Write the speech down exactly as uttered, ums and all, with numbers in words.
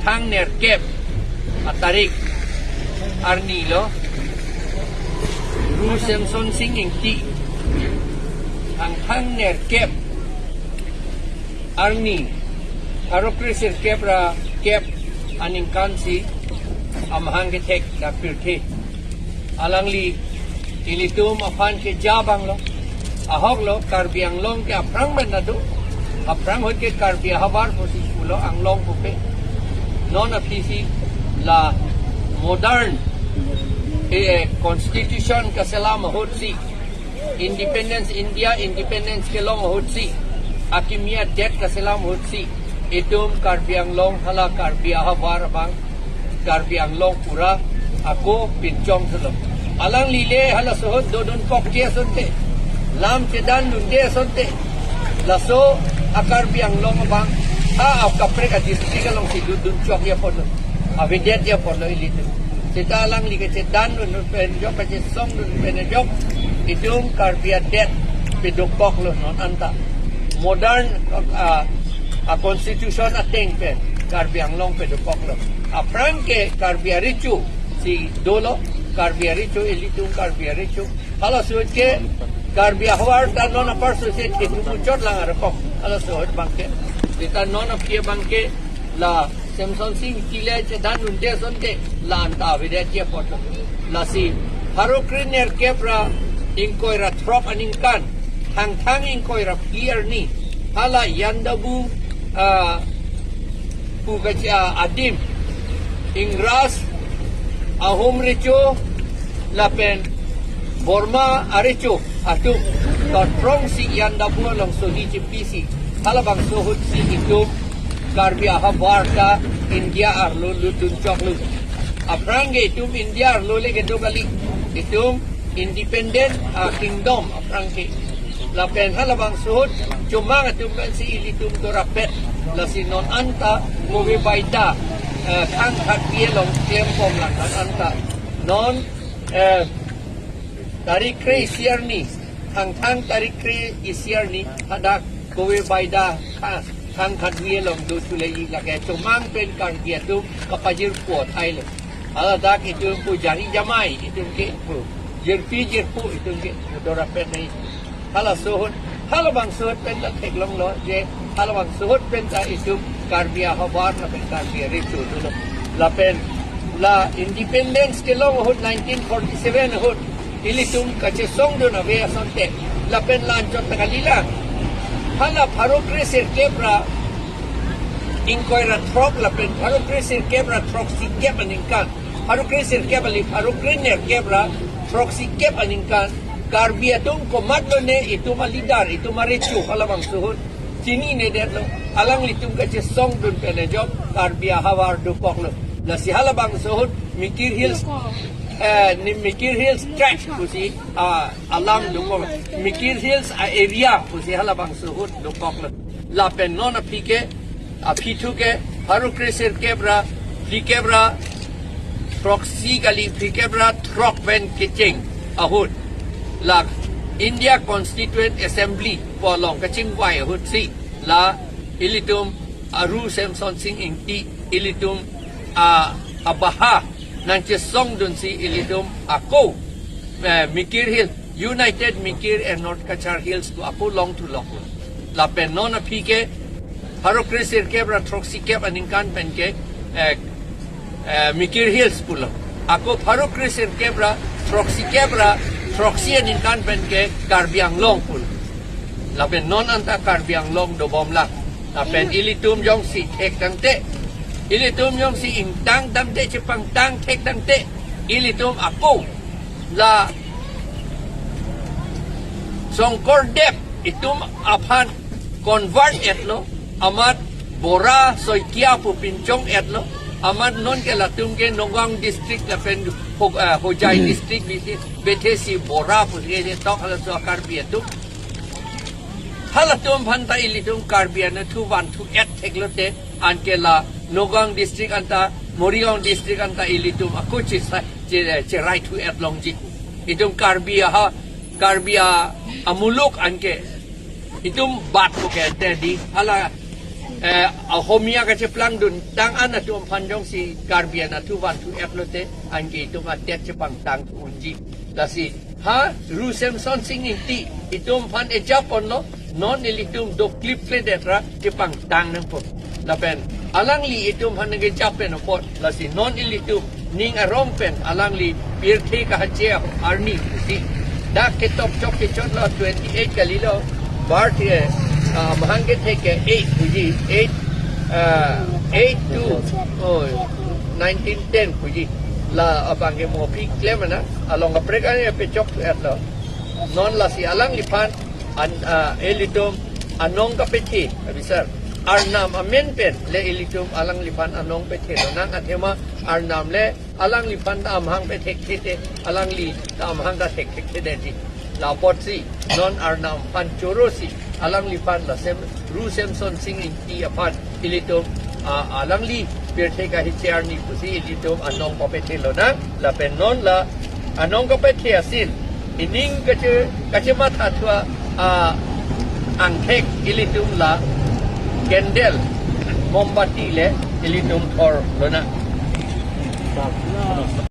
Thang nerkep atarik arni lo, Ru Semson Sing Ingti, Thangthang nerkep arni, pharo kresirkep ra kep aningkan si amahang kethek dak pirthe. Alangli ilitum aphan ke ja abang lo. Ahok lo, Karbi Anglong ke aphrang pen ta do. Aphrang ahut ke Karbi ahavar pusi pulo, Anglong pupe. Non aphi si la modern, eh, constitution kaselam ahut si, independence, India independence kelong ahut si, akimi adet kaselam ahut si, itum Karbi Anglong hala Karbi ahavar abang, Karbi Anglong pura ako pinchong thulo. Alangli le halaso ahut dodun kokji asonte, lam chedandunde asonte, laso a-Karbi Anglong abang ha akaprek a-district along si dodun chokji apotlo, avedetji apotlo ilitum. Seta alangli kachedandun pen ajok, kachesongdun pen ajok, itum Karbi adet pedokoklo non anta. Modern, ah, a-constitution ateng pen Karbi Anglong pedokoklo. Aphrang ke Karbi arecho si dolo, Karbi arecho, ilitum Karbi arecho. Halaso ahut ke Karbi ahavar ta non apar so se thetu muchot lang arakok. Halaso ahut abang ke, seta non aphi abang ke la Semson Sing Ingti le chedandunde asonte, la anta avedetji apotlo. Lasi pharo krenerkep ra ingkoi ra throk aningkan, Thangthang ingkoi ra phli arni, hala Yandabu, ah, pu kachi, ah, adim, Ingras, Ahom recho, lapen Borma arecho atum totprong si Yandabu along sohi chipi si, halabangso ahut si itum Karbi ahavar ta India arlo lutdun choklo. Aphrang ke itum India arlo le kedo kali, itum independent, ah, kingdom aphrang ke. Lapen halabangso ahut chomang atum pensi ilitum dorapet. Lasi non anta Kove Baida, eh, Thang Khatwi along klembom lang non anta. Non, eh, tarik kre isi arni, Thangthang tarik kre isi arni, hadak Kove Baida, ah, Thang Khatwi along do chule-i lake chomang pen Karbi atum kapajirpo thailo. Hala dak itum pu jari jamai, itum ke pu jirpi jirpo, itum ke dorapet nai. Halaso ahut, halabangso ahut pen ta theklonglo je, halabangso ahut pen ta itum Karbi ahavar lapen Karbi arecho dolo. Lapen la independence kelong ahut nineteen forty-seven ahut, ilitum kachesongdun ave asonte, lapen la anchot ta kalilang. Hala pharo kresirkep ra ingkoi ra throk lapen pharo kresirkep ra throksikep aningkan, pharo kresirkep kali, pharo krenerkep ra throksikep aningkan, Karbi atum komatlo ne itum a-leader, itum arecho halabangso ahut chininedetlo. Alanglitum kachesongdun pen ajok Karbi ahavar dokoklo. Lasi halabangso ahut Mikir Hills, eh, ni Mikir Hills Tract pusi, ah, alam dokok. Mikir Hills a-area pusi halabangso ahut dokoklo. Lapen non aphi ke, aphi thu ke, pharo kresirkep ra phlikep ra throksi kali, phlikep ra throk pen kecheng ahut, la India Constituent Assembly pu along kachingvai ahut si, la ilitum a-Ru Semson Sing Ingti, ilitum a, abaha nangchesongdun si ilitum ako, eh, Mikir Hill, United Mikir and North Cachar Hills pu ako longthu lok. Lapen non aphi ke pharo kresirkep ra throksikep aningkan pen ke, eh, eh, Mikir Hills pulo. Ako pharo kresirkep ra throksikep ra throksi aningkan pen ke Karbi Anglong pulo. Lapen non anta Karbi Anglong dobomlang. Lapen ilitum jongsi thek tangte, ilitum jongsi ingtang tangte, chepangtang thek tangte, ilitum ako la Shongkordev itum aphan convert etlo, amat Bora Saikia pu pinchong etlo, amat non ke latum ke Nagaon district lapen Ho-, eh, Hojai district bisi bethesi Bora pu ke tok halaso a-Karbi atum. Halatum aphan ta ilitum Karbi anatthu vanthu et theklote, anke la Nagaon district anta, Morigaon district anta ilitum ako chesa-, che-, cherai thu et longji. Itum Karbi aha, Karbi a, amuluk anke itum bat ko ke te di, hala Eh, a Homia kacheplangdun tang an atum aphan jongsi Karbi anatthu vanthu-et lote, anke itum adet chepangtang unji. Lasi ha Ru Semson Sing Ingti itum aphan ejapponlo, non ilitum doklipkledet ra chepangtang nangpo. Lapen alangli itum aphan nangkejap pen apot, lasi non ilitum ning arong pen alangli pirthe kahache arni pusi. Dak ketokchok kechotlo twenty-eight kalilo, birth ke, ah, amahang kethek ke eight puji, eight, ah, eight two, oh, nineteen ten puji. La abang ke mo aphi klem na, along kaprek an pechok-etlo. Non lasi alangliphan an, ah, ilitum anong kapethe, abisar. Arnam amen pen le ilitum alangliphan anong pethe lonang, athema Arnam le alangliphan ta amahang pethekthe te, alangli ta amahang ta thekthekthedetji. La apotsi non Arnam aphan chorosi alangliphan la Sem, Ru Semson Sing Ingti aphan ilitum, ah, alangli pirthe kahache arni pusi ilitum anong papethe lonang. Lapen non la anong kapethe asin, ining kache, kachematha thua, ah, angthek ilitum la candle, mombati le ilitum thor lonang.